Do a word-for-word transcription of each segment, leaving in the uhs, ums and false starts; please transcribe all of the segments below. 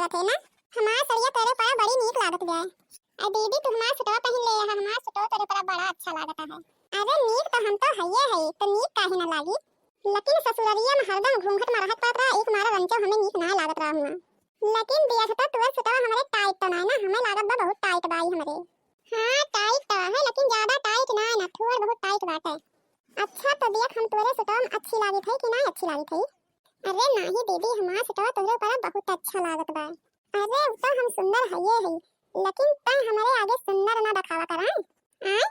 थे ना, हमार सड़िया तोरे पर बड़ी नीक लागत बा। अरे दीदी, तू हमार सुटवा पहिन ले, हमार सुटवा तोरे पर बड़ा अच्छा लागत है। अरे नीक तो हम तो हइये है, तो नीक काहे ना लागी? लेकिन ससुररिया में हरदम घूंघट में रहत पड़त रहा, एक मारा रंचो हमें नीक ना लागत रहा हुआ। लेकिन देख तो तोर सुटवा हमरे टाइट तो ना है ना, हमें लागत बा बहुत टाइट बा ई हमरे। हाँ, टाइट तो है, लेकिन ज्यादा टाइट ना है ना, थोड़ बहुत टाइट बाटे। अच्छा, तो देख, हम तोरे सुटवा में अच्छी लागत है कि ना अच्छी लागत है? अरे नाही दीदी, हमार सुटवा तोरे ऊपर बहुत अच्छा लागत बा। अरे, उ तो हम सुंदर हइये है, लेकिन तै हमरे आगे सुंदर ना दिखावा करा। आय?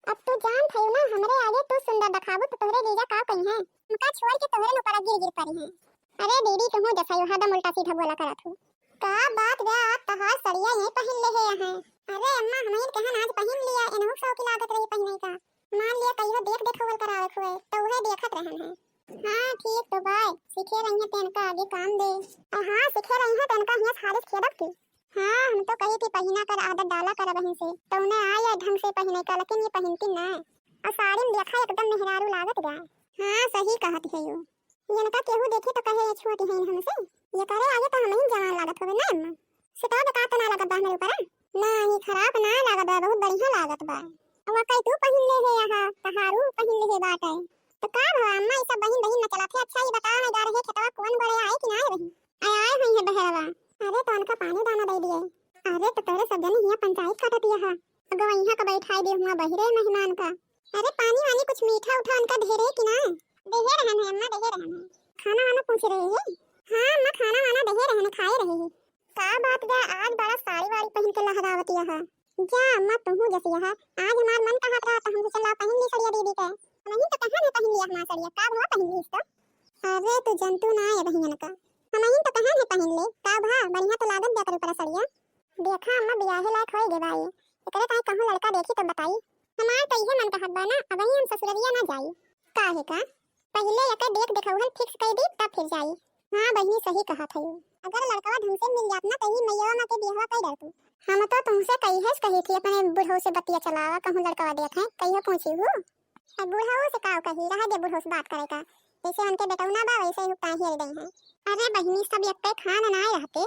अब तू जानत हयू ना, हमरे आगे तू सुंदर दिखाबू तो तोहरे जीजा का कहिहैं? उनका छोड़ के तोहरे ऊपर गिर गिर पड़ी हैं। अरे दीदी, तुहू जसयू हरदम उल्टा सीधा बोला करत हू। का बात बा, आज तहार सड़िया यहीं पहिन ले है यहाँ। अरे अम्मा, हमइन कहन आज पहिन लिया, इनहू शौक लागत रही पहिने का। मान लिया कहियो देख देखावल करावे हुए, तो उहे देखत रहन है। हाँ, ठीक तो बाय, सीखे रही है तो इनका आगे काम दे। अ हाँ, सीखे रही है तो इनका हियाँ साजिश खेदत की। हाँ, हम तो कही थी पहिना कर आदत डाला कर बहिन से, तो उन्हें आया ढंग से पहिने का, लेकिन ये पहिनती ना। और साड़ी में देखा एकदम मेहरारू लागत बा। हाँ, सही कहत है यू। इनका केहू देखे तो कहे ये छोटी हैं हमसे, ये करे आगे तो हम ही जवान लागत होवे ना अम्मा। सिताब का तो ना लागत बा हमरे ऊपर? ना, ये खराब ना लागत बा, बहुत बढ़िया लागत बा। अब कई तू पहिन ले है यहाँ, तहारू पहिन ले है बाटे। तो का भवा अम्मा, ये सब बहिन बहिन में चला थे। अच्छा ये बताओ ना, जा रहे खेतवा कौन बड़े आए कि ना आए बहिन? आए, आए हुई है बहरवा। अरे तो उनका पानी दाना दे दिए। अरे तो तोरे सब जने हियाँ पंचायत काटत है। अगो यहाँ का बैठाई दे हुआ बहिरे मेहमान का। अरे पानी वानी कुछ मीठा उठा उनका दे रहे कि ना? देहे रहन है अम्मा, देहे रहन है। खाना वाना पूछ रहे है? हाँ अम्मा, खाना वाना देहे रहन है, खाए रहे है। का बात बा, आज बड़ा साड़ी वाड़ी पहिन के लहरावत यहा। जा अम्मा, तुहू जस यहा। आज हमार मन कहत रहा त हम सोचन ला पहिन ली सड़िया दीदी के। हमही तो कहाँ है पहिन लिया हमार सड़िया, का भवा पहिन ली तो? अरे तू जनतू ना है बहिन का। हमही तो कहाँ है पहिन ले, का भवा बढ़िया तो लागत बा तोरे ऊपर सड़िया। देखा अम्मा, बियाहे लायक होई गे बाई, एकरे ताई कहूँ लड़का देखी तब बताई। हमार तो इहे मन कहत बा ना, अबही हम ससुररिया ना जाई। काहे का? पहिले एकर देख देखौहल fix कई दी, तब फिर जाई। हाँ बहिनी, सही कहत हयू। अगर लड़कवा ढंग से मिल जात ना, तही मइयवा माँ के बियाहवा कई डालतू। हम तो तुमसे कही है, कही थी अपने बुढ़ऊ से बतिया चलावा, कहूँ लड़कवा देखे, कहियो पूछी हूँ। अब बुढ़ऊ से का कही, रह दे बुढ़ऊ से बात करे का। जैसे उनके बेटऊ ना बा, वैसे ही ताही दे हैं। अरे बहिनी, सब एक खान ना रहते,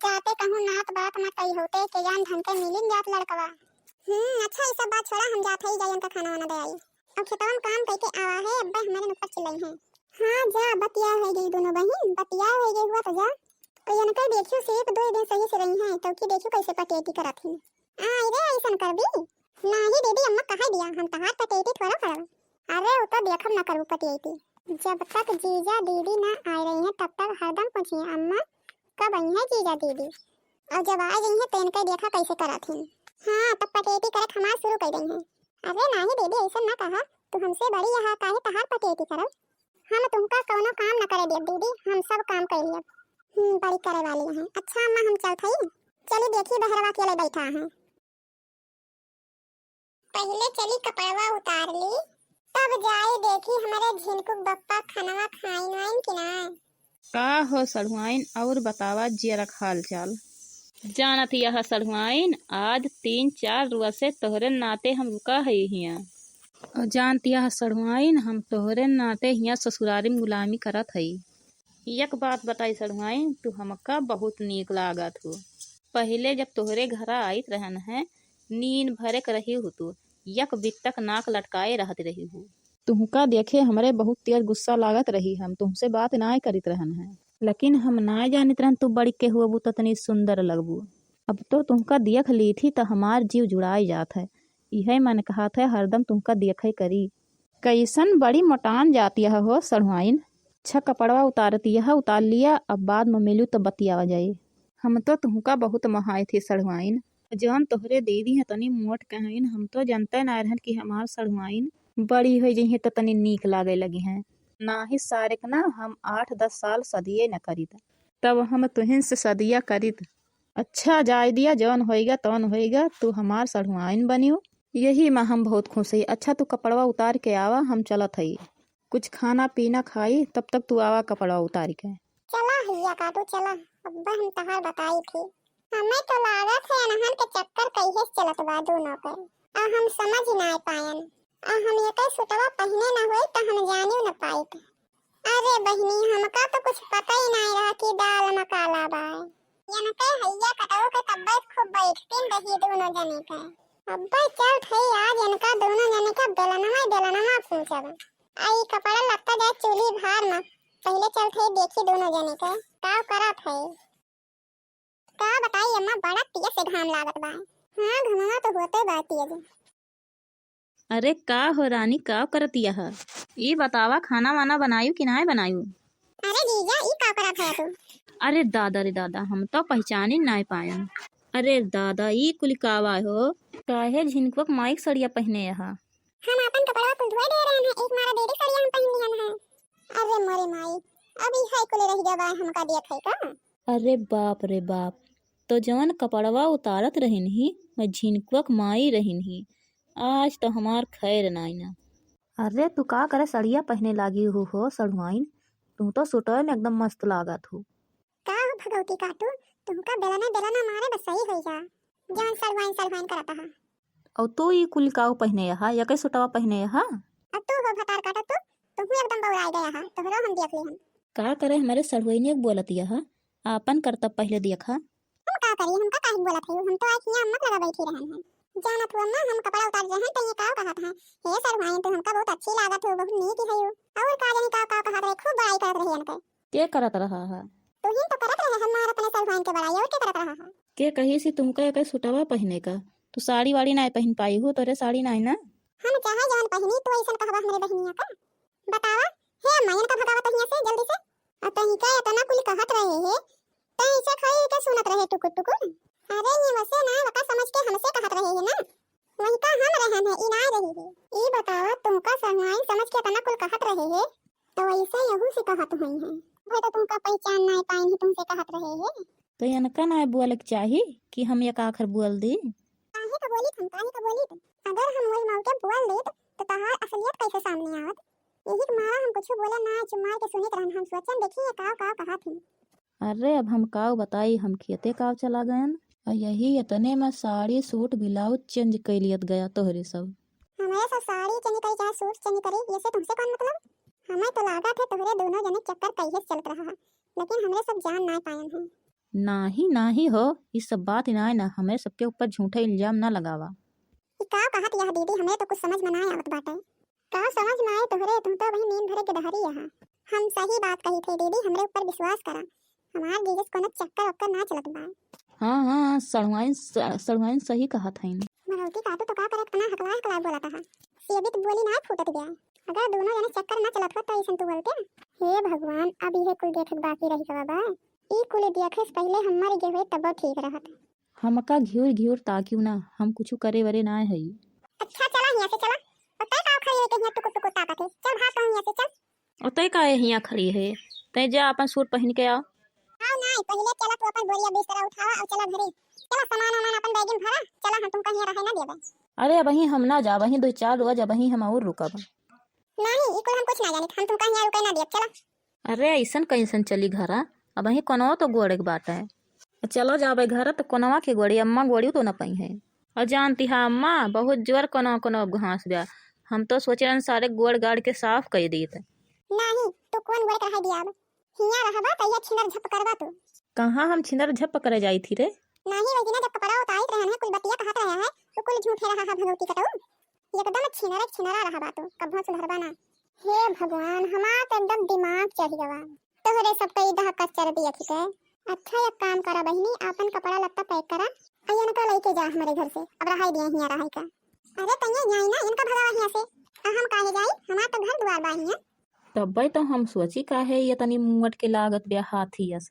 जाते कहूँ नात बात ना कई होते, के जान ढंग के मिलिन जात लड़कवा। हम्म, अच्छा, ये सब बात छोड़ा, हम जात हई, जाई उनका खाना वाना दे आई। अब खेतवा में काम कइके आवा है, अब्बे हमारे ऊपर चिल्लाई हैं। हाँ, जा, बतिया हो गई दोनों बहिन, बतिया हो गई हुआ तो जा। तो इनके देखियो, सिर्फ दो दिन सही से रही हैं, तो की देखियो कैसे पटेटी करत ही। आ, रे, ऐसन करबी? नाही दीदी, अम्मा कहा दिया, हम तहार पटेटी थोड़ा करब। अरे, उ तो देखब ना करबू पटेटी। जब तक जीजा दीदी ना आए रही हैं, तब तक हरदम पूछिए, "अम्मा, कब आई हैं जीजा दीदी?" और जब आ गई हैं, तो इनके देखा कैसे करत हैं। हाँ, तब पटेटी करत हमार शुरू कर गई हैं। अरे नाही दीदी, ऐसा ना कहा, तू हमसे बड़ी यहाँ, काहे तहार पटेटी करब? हम तुमका कौनो काम न करे देब दीदी, हम सब काम कर लेब। हम्म, बड़ी करे वाली हैं। अच्छा अम्मा, हम चलत हई, चली देखी बहरवा के लिए बैठा हैं। पहिले चली कपड़वा उतार ली, तब जाई देखी हमरे झिनकू के बप्पा खनवा खाइन वाइन कि ना। का हो सढ़ुआइन, और बतावा जियरा के हाल चाल? जानत यह सढ़ुआइन, आज तीन चार रुआ से तोहरे नाते हम रुका है हियाँ। और जानत यह सढ़ुआइन, हम तोहरे नाते हियाँ ससुरारी में गुलामी करत हई। एक बात बताई सढ़ुआइन, तू हमका बहुत नीक लागत हो। पहिले जब तोहरे घरा आइत रहन है, नीन भरे के रही हो तू, एक बित्तक नाक लटकाए रहत रही हो। तुहका देखे हमरे बहुत तेज गुस्सा लागत रही, हम तुहसे बात नाय करित रहन है। लेकिन हम नाय जानित रहन तू बड़ी के हुअबू त तनी सुंदर लगबू। अब तो तुहका देख ली थी त हमार जीव जुड़ाई जात है। इहे मन कहत है हरदम तुहका देखे करी। कैसन बड़ी मोटान जाती है हो सढ़ुआइन। अच्छा कपड़वा उतारती है, उतार लिया, अब बाद में मिलू तो बतियावा जाए। हम तो तुहका बहुत मोहाए थे सढ़ुआइन। जौन तोहरे दीदी हैं तनी मोट कहाइन, हम तो जनते ना रहन कि हमार सढ़ुआइन बड़ी हो जइहें तो तनी नीक लागे लगी हैं। नाही सारेक ना हम आठ दस साल सदिये न करित, तब हम तुहिन से सदिया करित। अच्छा जाए दिया, जौन होइगा तौन होइगा, तू हमार सढ़ुआइन बनियो, यही में हम बहुत खुश हई। अच्छा तू कपड़वा उतार के आवा, हम चलत हई, कुछ खाना पीना खाई, तब तक तू आवा कपड़वा उतार के। चला हिया काटू चला, अब्बा हम तहार बताई थी। हमें तो लागत है अनहन के चक्कर कहिए से चलत बा दोनों के। आ हम समझ ही ना पायन। आ हम एके सुटवा पहिने ना होई त हम जानियो न पाइत। अरे बहिनी, हमका तो कुछ पता ही ना रहा कि दाल में काला बा। इनके हैया कटऊ के तब्बे खूब बैठतीन रही दोनों जने के। अब्बे चल थई आज इनका दोनों जने का बेलनवा बेलनवा पूछब। आई कपड़ा लत्ता जाए चूल्ही भार में, पहले चल थई देखी दोनों जने के का करत है। का बताई अम्मा, बड़ा तेज से घाम लागत बा। हाँ, घमवा तो होते बा तेज। अरे का हो रानी, का करत यह? ई बतावा, खाना वाना बनायू कि नाय बनायू? अरे जीजा, ई का करत है तू? अरे दादा रे दादा, हम तो पहचानी नाय पायन। अरे दादा, ई कुल कावा हो? काहे झिनकुआ के माई के सड़िया पहने यहा? हम आपन कपड़वा कुल धोए दे रहे हैं, एक मारा दे दे सड़िया हम पहन लियन है। अरे मोरे माई, अब ई है कुल रह गया बा हमका देख है का? अरे बाप रे बाप, तो जवन कपड़वा उतारत रहिन ही, मैं झिनकुआ के माई रहिन ही, आज तो हमार खैर नाई ना। अरे तू का करे सड़िया पहने लागी हो, हो सढ़ुआइन, तू तो सुटवे में एकदम मस्त लागत हो। का हो भगवती काटू, तुमका बेलना बेलना मारे बस सही होई जा, जवन सढ़ुआइन सढ़ुआइन करत हा। और तू ई कुल काऊ पहने यहा, यके सुटवा पहने यहा? और तू हो भतार काटा तू, तू एकदम बौराई गया हा, तोहरो हम देख लेहन। का करे हमरे सढ़ुआइनिया के बोलत यहा, आपन करतब पहले देखा। हम का करी, हमका काहे बोलत है, हम तो आज हियां अम्मा के लगा बैठी रहन है। जानत हो अम्मा, हम कपड़ा उतार रहे हैं तो ये काऊ कहत है, हे सढ़ुआइन तू हमका बहुत अच्छी लागत हो, बहुत नीक है हो। और का जानी काऊ काऊ कहत रहे, खूब बड़ाई करत रहे इनके। के करत रहा है? तू ही तो करत रहे हमार अपने सढ़ुआइन के बड़ाई, और के करत रहा है? के कही सी तुमका एकर सुटवा पहने का? तू साड़ी वाड़ी नाय पहन पाई हो, तोरे साड़ी नाय ना। हम चाहे जवन पहनी, तू ऐसन कहबा हमरे बहनिया का? बतावा, हे अम्मा, इनका भगावा तो हियां से, जल्दी से। आ तनिका इतना कुल कहत रहे है, तै ऐसे खड़ी के सुनत रहे टुकुर टुकुर। अरे ये वसे ना, वका समझ के हमसे कहत रहे है ना, वही का हम रहन है, ई ना रही है। ई बतावा, तुमका सढ़ुआइन समझ के इतना कुल कहत रहे है, तो ऐसे यहू से कहत हुई है। भाई तो तुमका पहचान ना पाइन ही, तुमसे कहत रहे है। तो इनका ना बोले के चाही कि हम एक आखर बोल दी। काहे का बोली हम, काहे का बोली? अगर हम वही मौके बोल देत, तो तहार असलियत कैसे सामने आवत? यही के मारा हम कुछ बोले ना, चुप मार के सुनित रहन। हम सोचन देखी ये काव काव कहत ही। अरे अब हम काव बताई, हम खेते काव चला गयन। और यही इतने में साड़ी सूट ब्लाउज चेंज कइ लियत गया तोहरे सब। हमरे सब साड़ी चेंज करी चाहे सूट चेंज करी, ये से तुमसे कौन मतलब? हमें तो लागत है तोहरे दोनों जने चक्कर कहिए से चलत रहा है, लेकिन हमरे सब जान ना पायन है। नाही, नाही हो, ई सब बात ना है ना, हमरे सबके ऊपर झूठा इल्जाम ना लगावा। ई का कहत यह दीदी, हमरे तो कुछ समझ में ना आवत बाटे। का समझ में आए तोहरे, तुम तो वही नींद भरे के डहरी यहाँ। हम सही बात कही थे दीदी, हमरे ऊपर विश्वास करा। हमार जीजस कोनो चक्कर ओक्कर ना चलत बा। हाँ, हाँ, सड़ुआइन, स-, सड़ुआइन सही कहत हईन। भगवती काटू तो का करे, इतना हकला हकला बोलत हा। सेबित बोली ना फूटत गया। अगर दोनों जने चक्कर ना चलत होत तो ऐसन तू बोलते। हे भगवान, अब इहे कुल देखे के बाकी रही गवा बा। ई कुल देखे से पहले हम मर गए होए तबो ठीक रहत। हमका घिउर घिउर ताकिउ ना, हम कुछु करे वरे नाय हई। अच्छा चला हियां से चला। और तय का खड़ी है के हियां टुकुर टुकुर ताकत है? चल भाग कहूं हियां से चल। और तय काहे हियां खड़ी है? तय जा अपन सूट पहन के आओ। आओ नाय, पहले चला तू अपन बोरिया बिस्तरा उठावा और चला घरे। चला सामान वामान अपन बैग में भरा, चला हम तुमका हियां रहे ना देबे। अरे अबहीं हम ना जाब, अबहीं दो चार रोज अबहीं हम और रुकब। नहीं, ई कुल हम कुछ ना जानित, हम तुमका हियां रुके ना देब, चला। अरे अइसन कैसन चली घरा, अबहीं कोनो तो गोड़े के बात है। चलो जाबे घर तो कोनवा के गोड़ी, अम्मा गोड़ी तो न पई है। और जानती हा अम्मा, बहुत जोर कोनो कोनो घास बा, हम तो सोचे रहन सारे गोड़ गाड़ के साफ कर दीत। नहीं, तू कौन गोड़ कढ़ाई दिया अब? हियां रहबा त यह छिनर झप करबा तू। कहाँ हम छिनर झप करे जाई थी रे? नहीं, वही दिन जब कपड़ा उतारित रहन है, कुल बतिया कहत रहे है, तो कुल झूठे रहा है भगवती कटऊ। एकदम छिनरे छिनरा रहबा तू, कभो सुधरबा ना। हे भगवान, हमार तो एकदम दिमाग चढ़ गवा। तोहरे सब कई दह कच्चर दिया थी के। अच्छा, एक काम करा बहिनी, आपन कपड़ा लत्ता पैक करा, आ इनका लेके जा हमरे घर से, अब रहाई दिया हियां रहाई का। अरे तैया हियां ना, इनका भगावा हियां से। आ हम काहे जाई, हमार तो घर दुआर बा हियां। तब्बे तो हम सोची काहे ये तनी मुअट के लागत बे हाथी अस।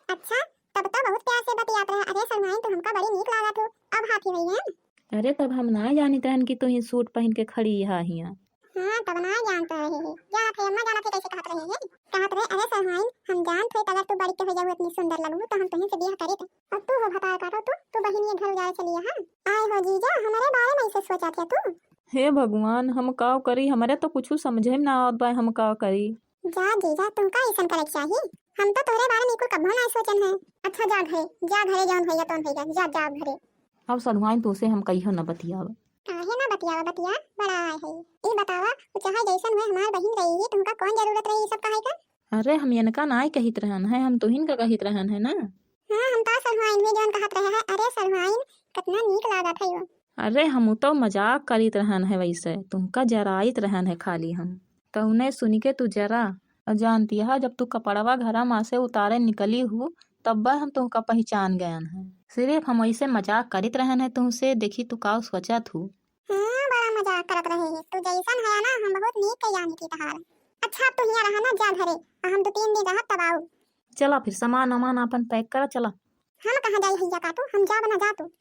अच्छा, तब तो बहुत प्यार से बतियात रहे। अरे सड़ुआइन, तू हमका बड़ी नीक लागत हो, अब हाथी हुई है। अरे तब हम ना जानित रहन कि तू ही सूट पहन के खड़ी हा हियां। हाँ, तब ना जानत रहे है। जानत है अम्मा, जानत है कैसे कहत रहे है। कहत रहे, अरे सड़ुआइन, हम जानत है अगर तू बड़ी के हो जाऊ इतनी सुंदर लगू तो हम तुहिन से बियाह करीत। अब तू हो भतार काटो तू, तू बहिन ये घर उजाड़े चली हा। आए हो जीजा, हमारे बारे में ऐसे सोचा थे तू। हे भगवान, हम का करी, हमरे तो कुछ समझे में ना आवत बा, हम का करी। जा जीजा, तुमका ऐसन करे के चाही। हम तो तोहरे बारे में कुल कभो ना सोचन है। अच्छा जा घरे, जा घरे, जौन भैया तौन भैया, जा, जा घरे। अब सड़ुआइन तोसे हम कहियो न बतियाब। काहे ना बतियावा बतिया, बड़ा आए है। ई बतावा, उ चाहे जैसन हुए हमार बहिन रही ही, तुमका कौन जरूरत रही ई सब कहे का? अरे हम इनका नाय कहित रहन है, हम तुहिन का कहित रहन है ना। हाँ, हम तो सढ़ुआइन भी जौन कहत रहे हैं, "अरे सढ़ुआइन, कितना नीक लागत है यो।" अरे, हम तो मजाक करित रहन है, वैसे तुमका जराइत रहन है खाली हम। तौने सुनिके तू जरा। और जानती है, जब तू कपड़वा घरा मा से उतारे निकली हू, तब्बे हम तुमका पहिचान गयन है। सिर्फ हम वैसे मजाक करित रहन है तुमसे, देखी तू का सोचत हू। हाँ, बड़ा मजाक करत रहे है। तू जैसन है ना, हम बहुत नीक के जानी थी तहार। अच्छा, अब तू हियाँ रहा ना, जा घरे, आ हम दो तीन दिन रहब तब आऊ। चला फिर, सामान वामान आपन pack करा, चला। हम कहाँ जाई हैया काटू, हम जाब ना, जा तू।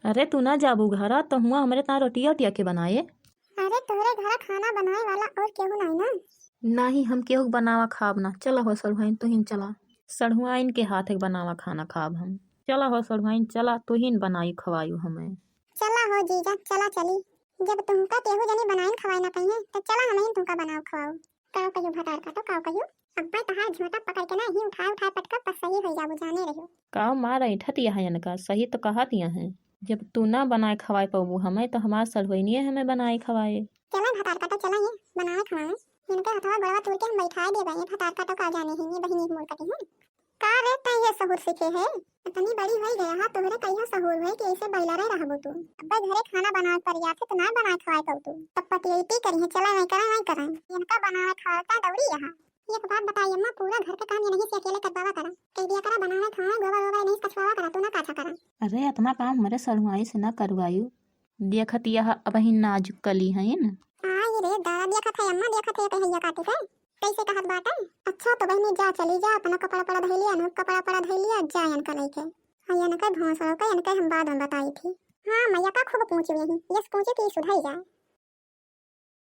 अरे तू ना जाबू घरा, तो हुआ हमरे ता रोटिया ओटिया के बनाए। अरे तोहरे घरा खाना बनाए वाला और केहू नहीं ना? नहीं, हम केहू के बनावा खाब ना। चला हो सढ़ुआइन, तुहिन चला। सढ़ुआइन के हाथ के बनावा खाना खाब हम। चला हो सढ़ुआइन, चला, तुहिन बनाई खवायू हमें। चला हो जीजा, चला चली। जब तुमका केहू जनी बनाइन खवाए ना पइहे, तो चला हमहिन तुमका बनाओ खवाओ। काव कहियो भतार काटो, काव कहियो? अब्बे तहार झोटा पकड़ के ना ही उठाए उठाए पटकब, बस सही होई जाबू, जाने रहियो। काव मार ऐठत यहाँ इनका, सही तो कहत यहाँ है। जब तू ना बनाए खवाए पबू हमें, तो हमार सढ़ुआइनिए हमें बनाए खवाए। चला भतार काटो, चला ये बनाए खवाए। इनके हथवा गोड़वा तूर के हम बैठाए देबे, ये भतार काटो का जाने ही, ये बहिनी मोर कटी है। का रे, तैं ये सहूर सीखे है? इतनी बड़ी होई गया हा, तोहरे कहियो सहूर होई कि ऐसे बैलरे रहबू तू? अब्बे घरे खाना बनावे पड़ जात है, तो ना बनाए खवाए पाऊ तू। तब पटियती करी है, चला नहीं करे, नहीं करे। इनका बनावे खाए का दौरी यहाँ। एक बात बताई अम्मा, पूरा घर के काम ये नहीं से अकेले करवावा करा। कह दिया करा बनावे खाए, गोबर वोबर नहीं कछवावा करा, तू ना काछा करा। अरे इतना काम हमरे सढ़ुआई से ना करवायू। देखत यह अबहिन नाजुक कली हइन। आई रे दादा, देखत है अम्मा, देखत है कहिया काटे से। कैसे कहत बाटे? अच्छा तो बहिनी जा, चली जा, अपना कपड़ा पड़ा धइ लिया, अनूप कपड़ा पड़ा धइ लिया, जा इनका लइके। हाँ, इनके भौंसड़ो के, इनके हम बाद में बताई थी। हाँ, मैया का खूब पूछी यही, यस पूछी कि सुधर जाए।